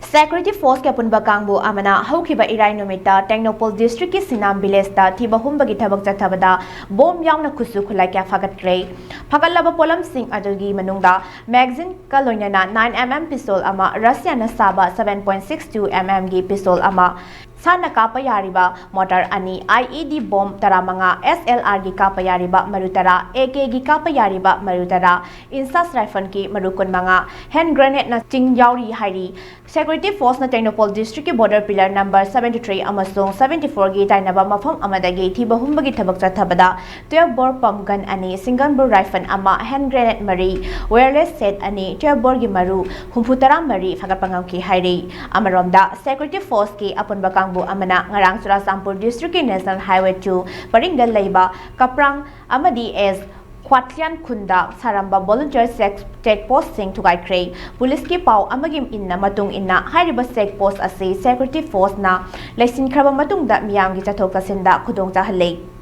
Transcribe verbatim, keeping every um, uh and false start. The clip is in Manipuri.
Security Force ꯀꯤ ꯑꯄꯨꯟꯕ ꯀꯥꯡꯕꯨ ꯑꯃꯅ ꯍꯧꯈꯤꯕ ꯏꯔꯥꯏ ꯅꯨꯃꯤꯠꯇ ꯇꯦꯡꯅꯧꯄꯜ district ꯀꯤ ꯁꯤꯅꯥꯝ village ꯇ ꯊꯤꯕ ꯍꯨꯝꯕꯒꯤ ꯊꯕꯛ ꯆꯠꯊꯕꯗ bomb ꯌꯥꯎꯅ ꯈꯨꯠꯁꯨ ꯈꯨꯠꯂꯥꯏ ꯀꯌꯥ ꯐꯥꯒꯠꯈ꯭ꯔꯦ꯫ ꯐꯥꯒꯠꯂꯕ ꯄꯣꯠꯂꯝꯁꯤꯡ ꯑꯗꯨꯒꯤ ꯃꯅꯨꯡꯗ magazine ꯀ ꯂꯣꯏꯅꯅ nine M M pistol ꯑꯃ, Russia ꯅ ꯁꯥꯕ seven point six two M M ꯒꯤ pistol ꯑꯃ, ꯁꯥꯟꯅ ꯀꯥꯞꯄ ꯌꯥꯔꯤꯕ mortar ꯑꯅꯤ, I E D bomb ꯇꯔꯥꯃꯉꯥ, S L R ꯒꯤ ꯀꯥꯞꯄ ꯌꯥꯔꯤꯕ ꯃꯔꯨ ꯇꯔꯥ, A K ꯒꯤ ꯀꯥꯞꯄ ꯌꯥꯔꯤꯕ ꯃꯔꯨ ꯇꯔꯥ, INSAS rifle ꯀꯤ ꯃꯔꯨ ꯀꯨꯟꯃꯉꯥ, hand grenade ꯅ ꯆꯤꯡ ꯌꯥꯎꯔꯤ ꯍꯥꯏꯔꯤ꯫ Security Force ꯅ ꯇꯦꯡꯅꯧꯄꯜ district ꯀꯤ border pillar number seventy three ꯑꯃꯁꯨꯡ seventy four ꯒꯤ ꯇꯥꯏꯅꯕ ꯃꯐꯝ ꯑꯃꯗꯒꯤ ꯊꯤꯕ ꯍꯨꯝꯕꯒꯤ ꯊꯕꯛ ꯆꯠꯊꯕꯗ twelve bore pump gun ꯑꯅꯤ, single bore rifle ꯑꯃ, hand grenade ꯃꯔꯤ, wireless set ꯑꯅꯤ, twelve bore ꯒꯤ ꯃꯔꯨ ꯍꯨꯝꯐꯨ ꯇꯔꯥ ꯃꯔꯤ ꯐꯥꯒꯠꯄ ꯉꯝꯈꯤ ꯍꯥꯏꯔꯤ꯫ ꯑꯃꯔꯣꯝꯗ, Security Force ꯀꯤ ꯑꯄꯨꯟꯕ ꯀꯥꯡꯕꯨ ꯑꯃꯅ ꯉꯔꯥꯡ ꯆꯨꯔꯥꯆꯥꯟꯄꯨꯔ district ꯀꯤ National Highway two ꯄꯔꯤꯡꯗ ꯂꯩꯕ ꯀꯄ꯭ꯔꯥꯡ ꯑꯃꯗꯤ ꯑꯦꯁ ꯈ꯭ꯋꯥꯠꯂꯤꯌꯥꯟ ꯈꯨꯟꯗ ꯁꯥꯔꯝꯕ volunteer check, check post ꯁꯤꯡ ꯊꯨꯒꯥꯏꯈ꯭ꯔꯦ꯫ ꯄꯨꯂꯤꯁꯀꯤ ꯄꯥꯎ ꯑꯃꯒꯤ ꯏꯟꯅ, ꯃꯇꯨꯡ ꯏꯟꯅ, ꯍꯥꯏꯔꯤꯕ check post ꯑꯁꯤ Security Force ꯅ ꯂꯩꯁꯤꯟꯈ꯭ꯔꯕ ꯃꯇꯨꯡꯗ ꯃꯤꯌꯥꯝꯒꯤ ꯆꯠꯊꯣꯛ ꯆꯠꯁꯤꯟꯗ ꯈꯨꯗꯣꯡ ꯆꯥꯍꯜꯂꯦ꯫